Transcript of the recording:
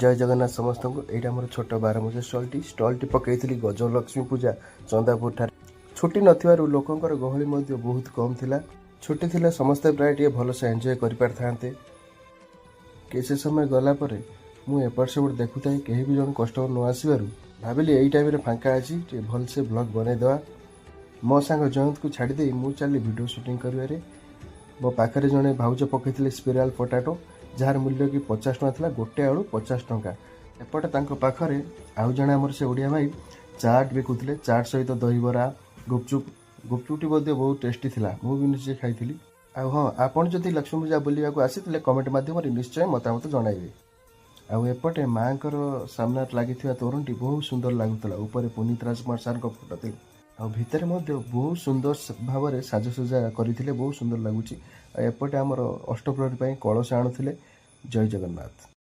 ଜୟ ଜଗନ୍ନାଥ ସମସ୍ତଙ୍କୁ। ଏଇଟା ଆମର ଛୋଟ ବାରମୌଜା ଷ୍ଟଲ୍ଟି। ଷ୍ଟଲ୍ଟି ପକାଇଥିଲି ଗଜଲକ୍ଷ୍ମୀ ପୂଜା ଚନ୍ଦାପୁର ଠାରେ। ଛୁଟି ନଥିବାରୁ ଲୋକଙ୍କର ଗହଳି ମଧ୍ୟ ବହୁତ କମ୍ ଥିଲା। ଛୁଟି ଥିଲେ ସମସ୍ତେ ପ୍ରାୟ ଟିକେ ଭଲସେ ଏନ୍ଜୟ କରିପାରିଥାନ୍ତେ। କିଛି ସମୟ ଗଲା ପରେ ମୁଁ ଏପଟ ସେପଟ ଦେଖୁଥାଏ, କେହି ବି ଜଣେ କଷ୍ଟମର ନ ଆସିବାରୁ ଭାବିଲି ଏଇ ଟାଇମ୍ରେ ଫାଙ୍କା ଅଛି, ଟିକେ ଭଲସେ ବ୍ଲଗ୍ ବନେଇଦେବା। ମୋ ସାଙ୍ଗ ଜୟନ୍ତକୁ ଛାଡ଼ିଦେଇ ମୁଁ ଚାଲିଲି ଭିଡ଼ିଓ ସୁଟିଂ କରିବାରେ। ମୋ ପାଖରେ ଜଣେ ଭାଉଜ ପକାଇଥିଲେ ସ୍ପିରାଲ ପଟାଟୋ, ଯାହାର ମୂଲ୍ୟ କି 50 ଟଙ୍କା ଥିଲା। ଗୋଟେ ଆଳୁ 50 ଟଙ୍କା। ଏପଟେ ତାଙ୍କ ପାଖରେ ଆଉ ଜଣେ ଆମର ସେ ଓଡ଼ିଆ ଭାଇ ଚାଟ୍ ବିକୁଥିଲେ। ଚାଟ୍ ସହିତ ଦହିବରା, ଗୁପଚୁପ୍। ଗୁପଚୁପ୍ଟି ମଧ୍ୟ ବହୁତ ଟେଷ୍ଟି ଥିଲା, ମୁଁ ବି ନିଜେ ଖାଇଥିଲି। ଆଉ ହଁ, ଆପଣ ଯଦି ଲକ୍ଷ୍ମୀ ପୂଜା ବୁଲିବାକୁ ଆସିଥିଲେ, କମେଣ୍ଟ ମାଧ୍ୟମରେ ନିଶ୍ଚୟ ମତାମତ ଜଣାଇବେ। ଆଉ ଏପଟେ ମାଆଙ୍କର ସାମ୍ନାରେ ଲାଗିଥିବା ତୋରଣଟି ବହୁତ ସୁନ୍ଦର ଲାଗୁଥିଲା। ଉପରେ ପୁନୀତ ରାଜକୁମାର ସାର୍ଙ୍କ ଫଟୋ ଥିଲା। ଆଉ ଭିତରେ ମଧ୍ୟ ବହୁତ ସୁନ୍ଦର ଭାବରେ ସାଜସଜା କରିଥିଲେ, ବହୁତ ସୁନ୍ଦର ଲାଗୁଛି। ଆଉ ଏପଟେ ଆମର ଅଷ୍ଟପ୍ରହରୀ ପାଇଁ କଳସ ଆଣୁଥିଲେ। ଜୟ ଜଗନ୍ନାଥ।